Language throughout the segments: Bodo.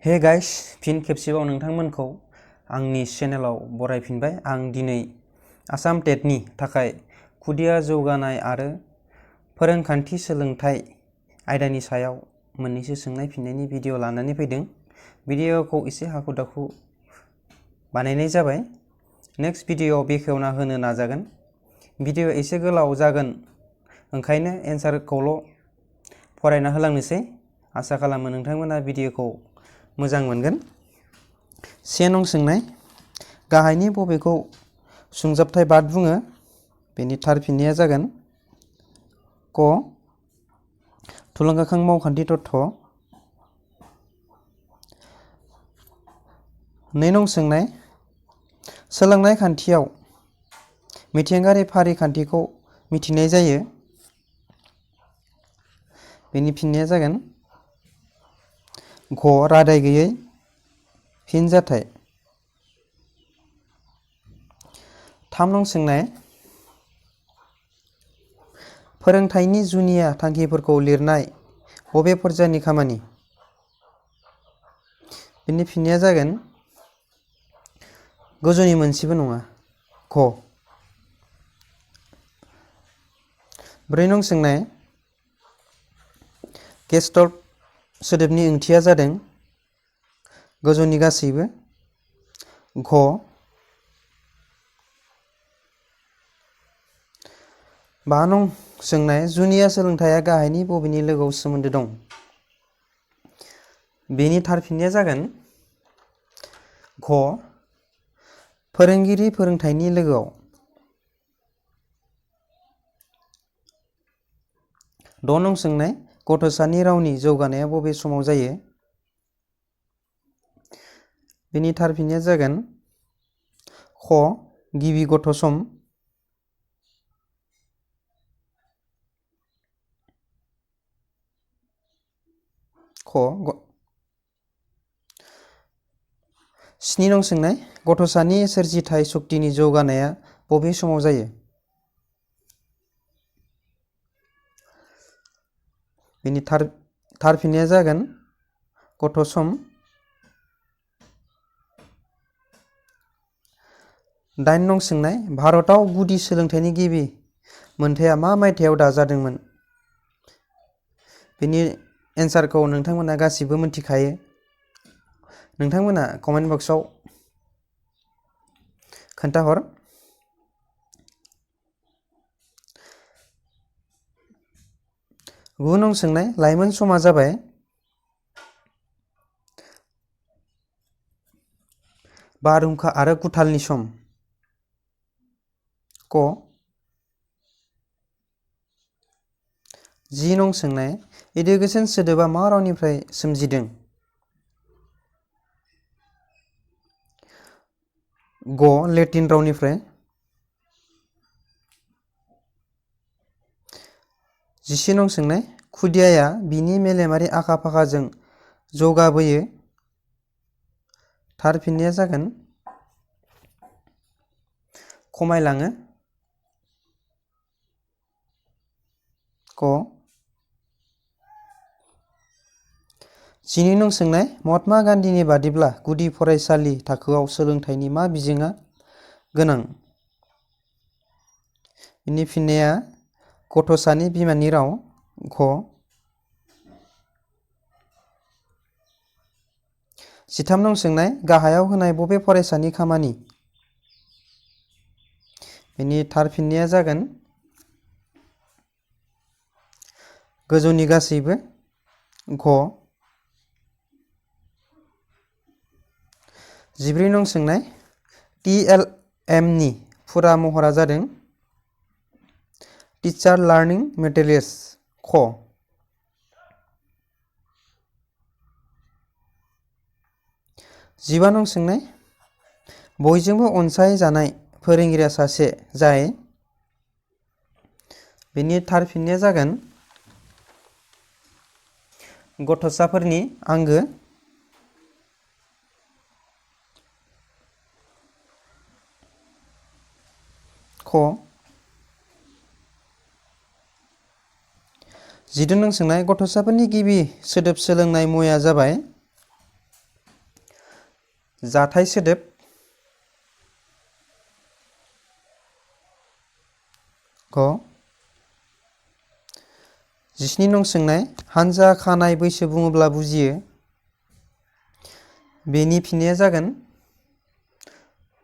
हे गाइस, फिन खेबसेबाव नोंथांमोनखौ आंनि चेनेलाव बरायफिनबाय। आं दिनै आसाम टेटनि थाखाय खुदिया जौगानाय आरो फोरोंखान्थि सोलोंथाइ आयदानि सायाव मोननैसो सोंनाय फिननायनि भिडिअ लानानै फैदों। भिडिअखौ एसे हाखु दाखु बानायनाय जाबाय। नेक्स्ट भिडिअआव बेखेवना होनो नाजागोन। भिडिअ एसे गोलाव जागोन, ओंखायनो एन्सारखौल' फरायना होलांनोसै। आसा खालामो नोंथांमोना भिडिअखौ मोजां मोनगोन। से नं सोंनाय, गाहायनि बबेखौ सुंजाबथाय बाद बुङो? बेनि थार फिननाया जागोन क थुलुंगाखां मावखान्थि तत्व। नै नं सोंनाय, सोलोंनाय खान्थियाव मिथिंगायारि फारिखान्थिखौ मिथिनाय जायो। बेनि फिननाया जागोन घ रादाय गैयै फिनजाथाय। थाम नं सोंनाय, फोरोंथाइनि जुनिया थांखिफोरखौ लिरनाय बबे फर्जानि खामानि? बेनि फिननाया जागोन गोजौनि मोनसेबो नङा, घ। 4 नं सोंनाय, गेस्टल्ट सोदोबनि ओंथिया जादों गोजौनि गासैबो, घ। 5 नं सोंनाय, जुनिया सोलोंथाइया गाहायनि बबेनि लोगोआव सोमोन्दो दं? बेनि थार फिननाया जागोन घ फोरोंगिरि फोरोंथाइनि लोगोआव। 6 नं सोंनाय, गथ'सानि रावनि जौगानाया बबे समाव जायो? बेनि थार फिननाया जागोन ख गिबि गथ' सम। ख 7 नं सोंनाय, गथ'सानि सोरजिथाइ सक्तिनि जौगानाया बबे समाव जायो? बेनि थार फिननाया जागोन गथ' सम। 8 नं सोंनाय, भारतआव गुदि सोलोंथाइनि गिबि मोनथाया मा मायथाइयाव दाजादोंमोन? बेनि एन्सारखौ नोंथांमोना गासिबो मिथिखायो। नोंथांमोना कमेन्ट बक्सआव खोन्थाहर। 9 नं सोंनाय, लाइमोन समा जाबाय बारहुंखा आरो गुथालनि सम, क। 10 नं सोंनाय, इडुकेसन सोदोबा मा रावनिफ्राय सोमजिदों? ग लेटिन रावनिफ्राय। 11 नं सोंनाय, खुदियाया बिनि मेलेमारि आखा फाखाजों जौगाबोयो। थार फिननाया जागोन खमायलाङो, क। 12 नं सोंनाय, महात्मा गान्धीनि बादिब्ला गुदि फरायसालि थाखोआव सोलोंथाइनि मा बिजोङा गोनां? बिनि फिननाया गथ'सानि बिमानि राव, घ। 13 नं सोंनाय, गाहायाव होनाय बबे फरायसानि खामानि? बेनि थार फिननाया जागोन गोजौनि गासैबो, घ। 14 नं सोंनाय, TLM नि फुरा महरा जादों टिचार लार्निं मेटेरियल्स, ख। 15 नं सोंनाय, बयजोंबो अनसायजानाय फोरोंगिरिया सासे जाय? बेनि थार फिननाया जागोन गथ'साफोरनि आंगो, ख। 16 नं सोंनाय, गथ'साफोरनि गिबि सोदोब सोलोंनाय मुवाया जाबाय? जाथाय सोदोब ग 17 नं सोंनाय हानजा खानाय बैसो बुङोब्ला बुजियो। बेनि फिननाया जागोन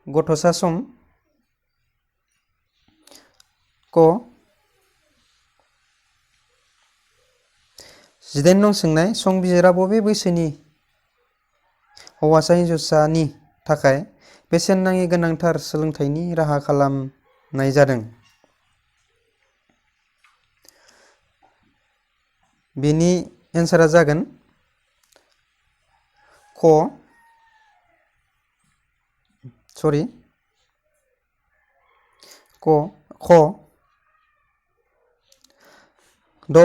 गथ'सा सम। क 18 नं सोंनाय संबिजिरा बबे बैसोनि हौवासा हिन्जावसानि थाखाय बेसेन नाङि गोनांथार सोलोंथाइनि राहा खालामनाय जादों? बेनि एन्सारा जागोन ख 6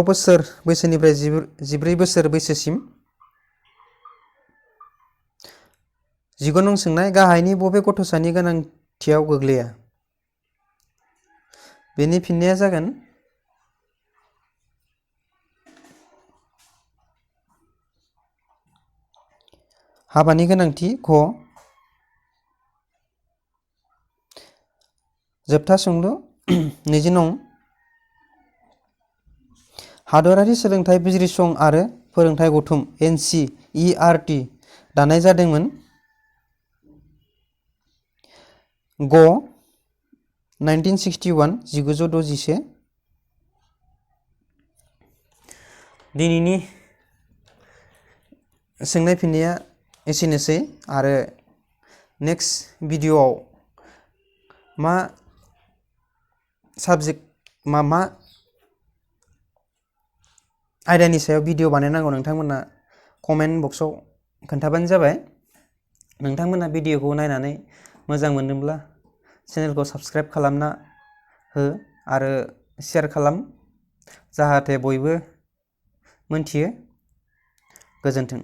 बोसोर बैसोनिफ्राय 14 बोसोर बैसोसिम। 19 नं सोंनाय गाहायनि बबे गथ'सानि गोनांथियाव गोग्लैया? बेनि फिननाया जागोन हाबानि गोनांथि घ। जोबथा सोंलु 20 नं हादरारि सोलोंथाइ बिजिरसं आरो फोरोंथाइ गौथुम NCERT दानाय जादोंमोन? ग 1961 1961। दिनैनि सोंनाय फिननाया एसेनोसै आरो नेक्स्ट भिडिअआव मा साबजेक्ट मा आयदानि सायाव भिडिअ बानायनांगौ नोंथांमोना कमेन्ट बक्सआव खोन्थाबानो जाबाय। नोंथांमोना भिडिअखौ नायनानै मोजां मोनदोंब्ला चेनेलखौ साबस्क्राइब खालामना हो आरो शेयार खालाम जाहाथे बयबो मोनथियो। गोजोन्थों।